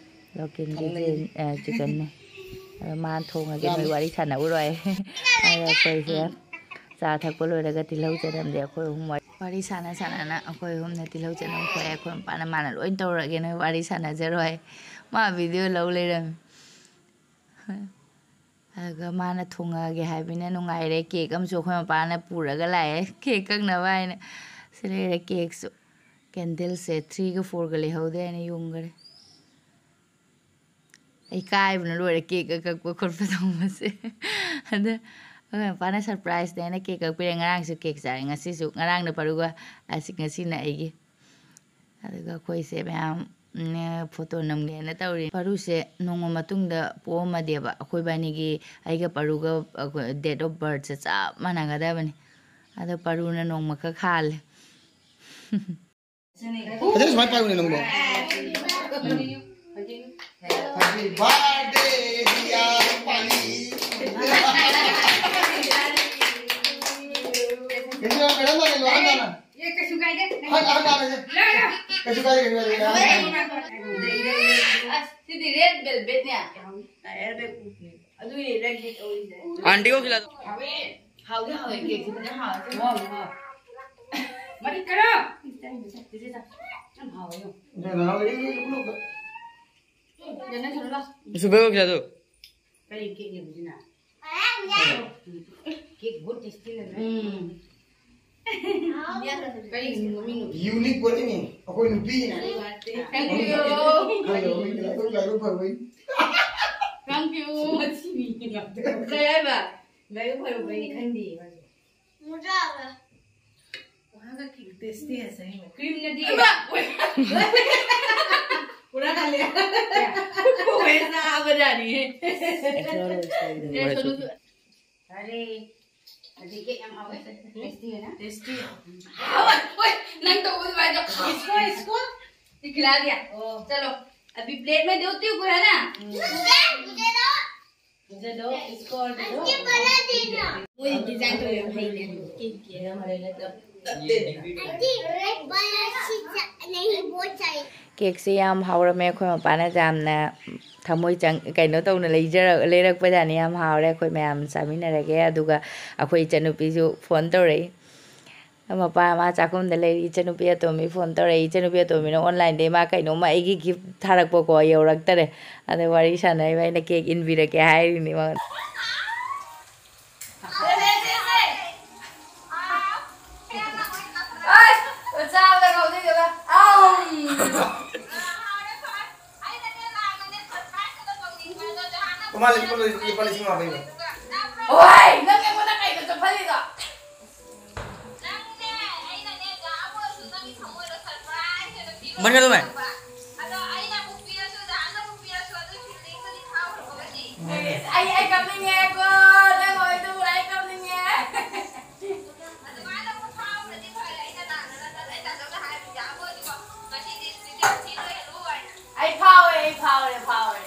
ꯂꯣꯀꯦꯜꯒꯤ ꯆꯦ-, ꯑ, ꯆꯤꯀꯟꯅꯦ꯫ ꯑꯗꯣ ꯃꯥ ꯊꯣꯡꯉꯒꯦ, ꯅꯣꯏ ꯋꯥꯔꯤ ꯁꯥꯟꯅꯎꯔꯣꯏ꯫ ꯑꯗꯣ ꯑꯩꯈꯣꯏꯁꯦ ꯆꯥ ꯊꯛꯄ ꯂꯣꯏꯔꯒ ꯇꯤꯜꯍꯧ ꯆꯅꯝꯗꯤ ꯑꯩꯈꯣꯏ ꯑꯍꯨꯝ ꯋꯥꯔꯤ, ꯋꯥꯔꯤ ꯁꯥꯟꯅ ꯁꯥꯟꯅꯅ ꯑꯩꯈꯣꯏ ꯑꯍꯨꯝꯅ ꯇꯤꯜꯍꯧ ꯆꯅꯝ ꯈꯣꯛꯑꯦ꯫ ꯑꯩꯈꯣꯏ ꯃꯄꯥꯅ ꯃꯥꯅ ꯂꯣꯏ ꯇꯧꯔꯒꯦ, ꯅꯣꯏ ꯋꯥꯔꯤ ꯁꯥꯟꯅꯖꯔꯣꯏ꯫ ꯃꯥ ꯚꯤꯗꯤꯑꯣ ꯂꯧ ꯂꯩꯔꯝꯃꯤ꯫ ꯑꯗꯨꯒ ꯃꯥꯅ ꯊꯣꯡꯉꯛꯑꯒꯦ ꯍꯥꯏꯕꯅꯤꯅ ꯅꯨꯡꯉꯥꯏꯔꯦ꯫ ꯀꯦꯛ ꯑꯃꯁꯨ ꯑꯩꯈꯣꯏ ꯃꯄꯥꯅ ꯄꯨꯔꯒ ꯂꯥꯛꯑꯦ, ꯀꯦꯛ ꯀꯛꯅꯕ ꯍꯥꯏꯅ꯫ ꯁꯤ ꯂꯩꯔꯦ ꯀꯦꯛꯁꯨ꯫ ꯀꯦꯟꯗꯜꯁꯦ ꯊ꯭ꯔꯤꯒ ꯐꯣꯔꯒ ꯂꯩꯍꯧꯗꯦ ꯍꯥꯏꯅ ꯌꯨꯡꯈꯔꯦ꯫ ꯑꯩ ꯏꯀꯥꯏꯕꯅ ꯂꯣꯏꯔꯦ ꯀꯦꯛꯀ ꯀꯛꯄ ꯈꯣꯠꯄ ꯇꯧꯕꯁꯦ꯫ ꯑꯗ ꯑꯩꯈꯣꯏ ꯃꯄꯥꯅ ꯁꯔꯄ꯭ꯔꯥꯏꯖꯅꯦꯅ ꯀꯦꯛ ꯀꯛꯄꯤꯔꯦ꯫ ꯉꯔꯥꯡꯁꯨ ꯀꯦꯛ ꯆꯥꯔꯦ, ꯉꯁꯤꯁꯨ, ꯉꯔꯥꯡꯅ ꯄꯔꯨꯒ, ꯑꯁꯤ, ꯉꯁꯤꯅ ꯑꯩꯒꯤ꯫ ꯑꯗꯨꯒ ꯑꯩꯈꯣꯏꯁꯦ ꯃꯌꯥꯝ, ꯎꯝ, ꯐꯣꯇꯣ ꯅꯝꯒꯦꯅ ꯇꯧꯔꯤ꯫ ꯄꯔꯨꯁꯦ ꯅꯣꯡꯃ ꯃꯇꯨꯡꯗ ꯄꯣꯛꯑꯝꯃꯗꯤꯕ ꯑꯩꯈꯣꯏ ꯏꯕꯥꯅꯤꯒꯤ, ꯑꯩꯒ ꯄꯔꯨꯒ ꯑꯩꯈꯣꯏ date of birthꯁꯦ ꯆꯞ ꯃꯥꯟꯅꯒꯗꯕꯅꯤ꯫ ꯑꯗꯣ ꯄꯔꯨꯅ ꯅꯣꯡꯃꯈꯛ ꯍꯥꯜꯂꯦ꯫ ꯑꯗꯨ ꯁꯨꯃꯥꯏꯅ ꯄꯥꯏꯌꯨꯅꯦ ꯅꯪꯕꯣ꯫ Happy birthday, dear ꯄꯥꯂꯤ꯫ ꯀꯩꯅꯣ, ꯃꯦꯗꯝ ꯂꯥꯛꯑꯦ, ꯂꯥꯛꯑꯦ, ꯂꯥꯛꯑꯦ꯫ ꯑꯦ, ꯀꯩꯁꯨ ꯀꯥꯏꯗꯦ꯫ ꯍꯥꯏ, ꯍꯥꯏ, ꯍꯥꯏ, ꯍꯥꯏ꯫ ꯂꯥꯛꯑꯦ, ꯂꯥꯛꯑꯦ꯫ ꯀꯩꯁꯨ ꯀꯥꯏꯗꯦ, ꯀꯩꯁꯨ ꯀꯥꯏꯗꯦ꯫ ꯑꯁ, ꯁꯤꯗꯤ red velvetꯅꯦ꯫ ꯑꯗꯨꯒꯤ red velvet ꯑꯣꯏꯔꯤꯁꯦ꯫ आंटी को खिला दो। ꯍꯥꯎꯋꯦ꯫ ꯍꯥꯎꯗꯤ ꯍꯥꯎꯋꯦ, ꯀꯦꯛꯁꯤ ꯐꯖꯅ ꯍꯥꯎꯋꯦ꯫ ꯍꯥꯎꯋꯦ, ꯍꯥꯎꯋꯦ꯫ ꯃꯔꯤ ꯈꯔ꯫ ꯆꯦꯆꯦ, ꯆꯥ꯫ ꯌꯥꯝ ꯍꯥꯎꯋꯦ, ꯌꯦꯡꯉꯣ꯫ ꯅꯪ ꯁꯨꯔꯨ ꯂꯥꯎ꯫ सुबह को खिला दो। ꯀꯔꯤ ꯀꯦꯛꯅꯣ ꯍꯧꯖꯤꯛꯅ? ꯀꯦꯛ ꯕꯣꯠ ꯇꯦꯁꯇꯤ ꯂꯩꯔꯦ꯫ ꯎꯝ꯫ ꯀꯔꯤ ꯃꯃꯤꯡꯅꯣ? Unique ꯄꯣꯠꯅꯤꯅꯦ, ꯑꯩꯈꯣꯏ ꯅꯨꯄꯤꯅ꯫ Thank you꯫ ꯈꯪꯗꯦ, ꯃꯃꯤꯡꯗꯣ ꯑꯗꯨꯝ ꯂꯥꯏꯕꯛ ꯐꯕꯩ꯫ Thank you꯫ ꯃꯁꯤ ꯃꯤ ꯉꯥꯛꯇ꯫ ꯀꯩ ꯍꯥꯏꯕ? ꯂꯥꯏꯕꯛ ꯐꯔꯨꯕꯩꯅꯤ ꯈꯪꯗꯦ ꯃꯥꯁꯨ꯫ वहाँ का केक टेस्टी है सही में। क्रीम ने दी। पूरा खा लिया। क्या? वो ऐसा बना रही है। ऐसा वाला style है। ये सोनू, अरे, अभी केक हम खाओगे? टेस्टी है ना? टेस्टी है। हाँ, ओए, नंग तो बोल भाई तो खाओ। इसको, इसको? ये खिला दिया। ओ। चलो, अभी प्लेट में दे होती हूँ, है ना? मुझे दो, इसको और दे दो। मुझे डिजाइन तो ये भाई ने केक किया। केक से ꯌꯥꯝ ꯍꯥꯎꯔꯝꯃꯦ꯫ ꯑꯩꯈꯣꯏ ꯃꯄꯥꯅ ꯌꯥꯝꯅ ꯊꯃꯣꯏ ꯆꯪ ꯀꯩꯅꯣ ꯇꯧꯅ ꯂꯩꯖꯔ ꯂꯩꯔꯛꯄꯖꯥꯠꯅꯤ꯫ ꯌꯥꯝ ꯍꯥꯎꯔꯦ꯫ ꯑꯩꯈꯣꯏ ꯃꯌꯥꯝ ꯆꯥꯃꯤꯟꯅꯔꯒꯦ꯫ ꯑꯗꯨꯒ ꯑꯩꯈꯣꯏ ꯏꯆꯟꯅꯨꯄꯤꯁꯨ ꯐꯣꯟ ꯇꯧꯔꯛꯏ꯫ ꯃꯄꯥ ꯃꯥ ꯆꯥꯛꯈꯨꯝꯗ ꯂꯩꯔꯤ꯫ ꯏꯆꯟꯅꯨꯄꯤ ꯑꯇꯣꯝꯕꯤ ꯐꯣꯟ ꯇꯧꯔꯛꯏ꯫ ꯏꯆꯟꯅꯨꯄꯤ ꯑꯇꯣꯝꯕꯤꯅ ꯑꯣꯟꯂꯥꯏꯟꯗꯩ ꯃꯥ ꯀꯩꯅꯣꯝꯃ ꯑꯩꯒꯤ ꯒꯤꯐ ꯊꯥꯔꯛꯄꯀꯣ, ꯌꯧꯔꯛꯇꯔꯦ꯫ ꯑꯗ ꯋꯥꯔꯤ ꯁꯥꯟꯅꯔꯤꯕ, ꯑꯩꯅ ꯀꯦꯛ ꯏꯟꯕꯤꯔꯛꯀꯦ ꯍꯥꯏꯔꯤꯅꯤ ꯃꯉꯣꯟꯗ꯫ ꯃꯥ ꯂꯨꯄꯥ ꯂꯤꯁꯤꯡ ꯃꯉꯥ ꯄꯤꯕ꯫ ꯍꯣꯏ, ꯅꯪ ꯑꯩꯉꯣꯟꯗ ꯀꯩꯅꯣ ꯆꯣꯞꯍꯜꯂꯤꯗꯣ? ꯃꯅꯤꯡꯗ ꯑꯗꯨꯝ ꯂꯩ꯫ ꯑꯩ, ꯑꯩ ꯀꯞꯅꯤꯡꯉꯦꯀꯣ, ꯅꯪ ꯑꯣꯏꯗꯨꯕꯨ ꯑꯩ ꯀꯞꯅꯤꯡꯉꯦ꯫ ꯑꯩ ꯐꯥꯎꯔꯦ, ꯑꯩ ꯐꯥꯎꯔꯦ, ꯐꯥꯎꯔꯦ꯫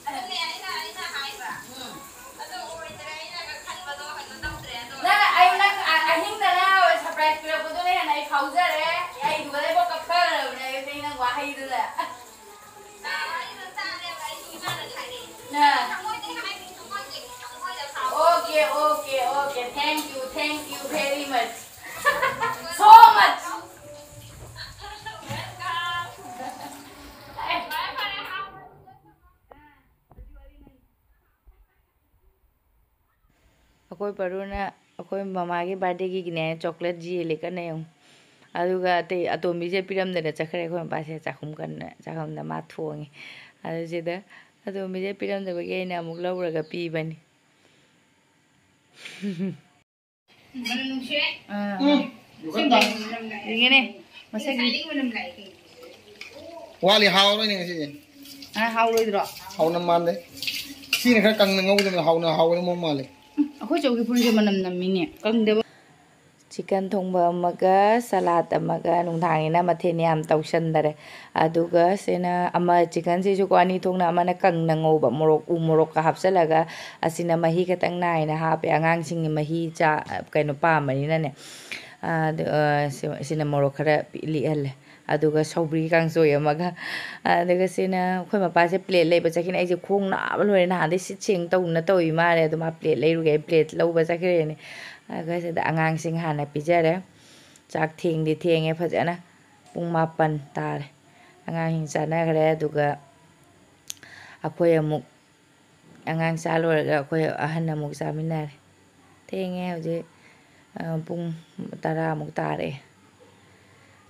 ꯑꯗꯨꯅꯦ ꯑꯩꯅ, ꯑꯩꯅ ꯍꯥꯏꯕ꯫ ꯎꯝ꯫ ꯑꯗꯨ ꯑꯣꯏꯗ꯭ꯔꯦ, ꯑꯩꯅꯒ ꯈꯟꯕꯗꯣ ꯀꯩꯅꯣ ꯇꯧꯗ꯭ꯔꯦ, ꯑꯗꯣ ꯅꯪ, ꯑꯩ ꯅꯪ ꯑ-, ꯑꯍꯤꯡꯗꯅꯦ ꯁꯔꯄ꯭ꯔꯥꯏꯁ ꯄꯤꯔꯛꯄꯗꯨꯅ ꯍꯦꯟꯅ ꯑꯩ ꯐꯥꯎꯖꯔꯦ꯫ ꯑꯩ ꯏꯗꯨꯒꯗꯩꯕꯣ ꯀꯞꯊꯔꯕꯅꯦ ꯑꯌꯨꯛꯇꯒꯤ ꯅꯪ ꯋꯥꯍꯩꯗꯨꯗ꯫ ꯑꯥ, ꯑꯩ ꯑꯗꯨꯝ ꯇꯥꯔꯦꯕ, ꯑꯩꯁꯨ ꯏꯃꯥꯅ ꯍꯥꯏꯔꯛꯑꯦ꯫ ꯑꯥ꯫ ꯊꯃꯣꯏꯗꯩ ꯍꯥꯏꯅꯤ, ꯊꯃꯣꯏꯗꯩ, ꯊꯃꯣꯏꯗ ꯐꯥꯎ-꯫ Okay, okay, okay. Thank you, thank you very much. So much. Welcome. ꯐꯔꯦ, ꯐꯔꯦ, ꯍꯥꯎ꯫ ꯑꯩꯈꯣꯏ ꯄꯔꯨꯅ ꯑꯩꯈꯣꯏ ꯃꯃꯥꯒꯤ ꯕꯥꯔꯗꯦꯒꯤꯅꯦ ꯆꯣꯀ꯭ꯂꯦꯠ ꯌꯦꯜꯂꯦ ꯀꯟꯅ ꯌꯦꯡꯉꯨ꯫ ꯑꯗꯨꯒ ꯑꯇꯩ ꯑꯇꯣꯝꯕꯤꯁꯦ ꯄꯤꯔꯝꯗꯅ ꯆꯠꯈ꯭ꯔꯦ꯫ ꯑꯩꯈꯣꯏ ꯃꯄꯥꯁꯦ ꯆꯥꯛꯈꯨꯝ ꯀꯟꯅ, ꯆꯥꯛꯈꯨꯝꯗ ꯃꯥ ꯊꯣꯡꯉꯤ꯫ ꯑꯗꯨ ꯁꯤꯗ ꯑꯇꯣꯝꯕꯤꯁꯦ ꯄꯤꯔꯝꯗꯕꯒꯤ ꯑꯩꯅ ꯑꯃꯨꯛ ꯂꯧꯔꯒ ꯄꯤꯕꯅꯤ꯫ ꯃꯅꯝ ꯅꯨꯡꯁꯤꯔꯦ꯫ ꯑꯥ꯫ ꯎꯝ꯫ ꯌꯦꯡꯒꯦꯅꯦ꯫ ꯃꯁꯛ ꯉꯁꯥꯏꯗꯒꯤ ꯃꯅꯝ ꯂꯥꯛꯑꯦ ꯀꯩꯅꯣ? ꯋꯥꯠꯂꯤ, ꯍꯥꯎꯔꯣꯏꯅꯦ ꯉꯁꯤꯗꯤ꯫ ꯑꯥ, ꯍꯥꯎꯔꯣꯏꯗ꯭ꯔꯣ? ꯍꯥꯎꯅ ꯃꯥꯟꯗꯦ꯫ ꯁꯤꯅ ꯈꯔ ꯀꯪꯅ ꯉꯧꯗꯅ ꯍꯥꯎꯅ ꯍꯥꯎꯒꯗꯕ ꯃꯑꯣꯡ ꯃꯥꯜꯂꯦ꯫ ꯎꯝ, ꯑꯩꯈꯣꯏ ꯆꯧꯒꯤ ꯐꯨꯔꯤꯁꯦ ꯃꯅꯝ ꯅꯝꯃꯤꯅꯦ, ꯀꯪꯗꯕ꯫ ꯆꯤꯀꯟ ꯊꯣꯡꯕ ꯑꯃꯒ ꯁꯂꯥꯗ ꯑꯃꯒ, ꯅꯨꯡꯗꯥꯡꯅꯤꯅ ꯃꯊꯦꯜ ꯌꯥꯝ ꯇꯧꯁꯟꯗꯔꯦ꯫ ꯑꯗꯨꯒ ꯁꯤꯅ ꯑꯃ, ꯆꯤꯀꯟꯁꯤꯁꯨꯀꯣ, ꯑꯅꯤ ꯊꯣꯛꯅ, ꯑꯃꯅ ꯀꯪꯅ ꯉꯧꯕ, ꯃꯣꯔꯣꯛ, ꯎ ꯃꯣꯔꯣꯛꯀ ꯍꯥꯞꯆꯜꯂꯒ, ꯑꯁꯤꯅ ꯃꯍꯤ ꯈꯤꯇꯪ ꯅꯥꯏꯅ ꯍꯥꯞꯄꯦ꯫ ꯑꯉꯥꯡꯁꯤꯡꯒꯤ ꯃꯍꯤ ꯆꯥ, ꯀꯩꯅꯣ, ꯄꯥꯝꯕꯅꯤꯅꯅꯦ꯫ ꯑꯗꯨ, ꯑ, ꯁꯤ-, ꯁꯤꯅ ꯃꯣꯔꯣꯛ ꯈꯔ ꯄꯤ-, ꯂꯤꯛꯍꯜꯂꯦ꯫ ꯑꯗꯨꯒ ꯁꯧꯒ꯭ꯔꯤ ꯀꯥꯡꯁꯣꯏ ꯑꯃꯒ꯫ ꯑꯗꯨꯒ ꯁꯤꯅ ꯑꯩꯈꯣꯏ ꯃꯄꯥꯁꯦ ꯄ꯭ꯂꯦꯠ ꯂꯩꯕ ꯆꯠꯈꯤꯅꯤ꯫ ꯑꯩꯁꯦ ꯈꯣꯡ ꯅꯥꯕ ꯂꯣꯏꯔꯦ꯫ ꯅꯍꯥꯟꯗꯩ ꯁꯤꯠ ꯁꯦꯡ ꯇꯧꯅ ꯇꯧꯏ ꯃꯥꯜꯂꯦ꯫ ꯑꯗꯨ ꯃꯥ ꯄ꯭ꯂꯦꯠ ꯂꯩꯔꯨꯒꯦ, ꯄ꯭ꯂꯦꯠ ꯂꯧꯕ ꯆꯠꯈ꯭ꯔꯦꯅꯦ꯫ ꯑꯗꯨꯒ ꯁꯤꯗ ꯑꯉꯥꯡꯁꯤꯡ ꯍꯥꯟꯅ ꯄꯤꯖꯔꯦ꯫ ꯆꯥꯛ ꯊꯦꯡꯗꯤ ꯊꯦꯡꯉꯦ ꯐꯖꯅ꯫ ꯄꯨꯡ ꯃꯥꯄꯟ ꯇꯥꯔꯦ꯫ ꯑꯉꯥꯡꯁꯤꯡ ꯆꯥꯟꯅꯈ꯭ꯔꯦ꯫ ꯑꯗꯨꯒ ꯑꯩꯈꯣꯏ ꯑꯃꯨꯛ, ꯑꯉꯥꯡ ꯆꯥ ꯂꯣꯏꯔꯒ ꯑꯩꯈꯣꯏ ꯑꯍꯟ ꯑꯃꯨꯛ ꯆꯥꯃꯤꯟꯅꯔꯦ꯫ ꯊꯦꯡꯉꯦ ꯍꯧꯖꯤꯛ, ꯑ, ꯄꯨꯡ ꯇꯔꯥꯃꯨꯛ ꯇꯥꯔꯛꯑꯦ꯫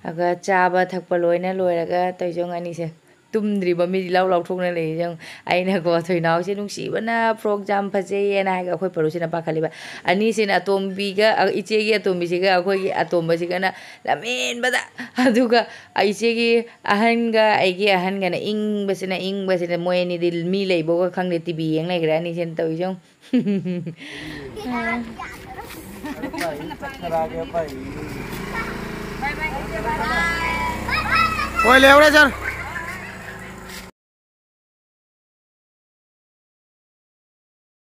ꯑꯗꯨꯒ ꯆꯥꯕ ꯊꯛꯄ ꯂꯣꯏꯅ ꯂꯣꯏꯔꯒ ꯇꯧꯏꯁꯦ ꯌꯦꯡꯉꯨ ꯑꯅꯤꯁꯦ꯫ ꯇꯨꯝꯗ꯭ꯔꯤꯕ ꯃꯤꯗꯤ ꯂꯥꯎ ꯂꯥꯎꯊꯣꯛꯅ ꯂꯩꯔꯤꯁꯦ ꯌꯦꯡꯉꯨ꯫ ꯑꯩꯅꯀꯣ ꯊꯣꯏꯅꯥꯎꯁꯦ ꯅꯨꯡꯁꯤꯕꯅ ꯐ꯭ꯔꯣꯛꯁꯦ ꯌꯥꯝ ꯐꯖꯩꯌꯦꯅ ꯍꯥꯏꯒ ꯑꯩꯈꯣꯏ ꯄꯔꯨꯁꯤꯅ ꯄꯥꯈꯠꯂꯤꯕ꯫ ꯑꯅꯤꯁꯤꯅ ꯑꯇꯣꯝꯕꯤꯒ, ꯑ, ꯏꯆꯦꯒꯤ ꯑꯇꯣꯝꯕꯤꯁꯤꯒ ꯑꯩꯈꯣꯏꯒꯤ ꯑꯇꯣꯝꯕꯁꯤꯒꯅ ꯂꯝꯍꯦꯟꯕꯗ꯫ ꯑꯗꯨꯒ ꯏꯆꯦꯒꯤ ꯑꯍꯟꯒ ꯑꯩꯒꯤ ꯑꯍꯟꯒꯅ ꯏꯪꯕꯁꯤꯅ, ꯏꯪꯕꯁꯤꯅ ꯃꯣꯏ ꯑꯅꯤꯗꯤ ꯃꯤ ꯂꯩꯕꯒ ꯈꯪꯗꯦ, ꯇꯤ ꯚꯤ ꯌꯦꯡ ꯂꯩꯈ꯭ꯔꯦ ꯑꯅꯤꯁꯤꯅ ꯇꯧꯏꯁꯦ ꯌꯦꯡꯉꯨ꯫ ꯍꯣꯏ, ꯂꯩꯍꯧꯔꯦ, ꯁꯥꯔ꯫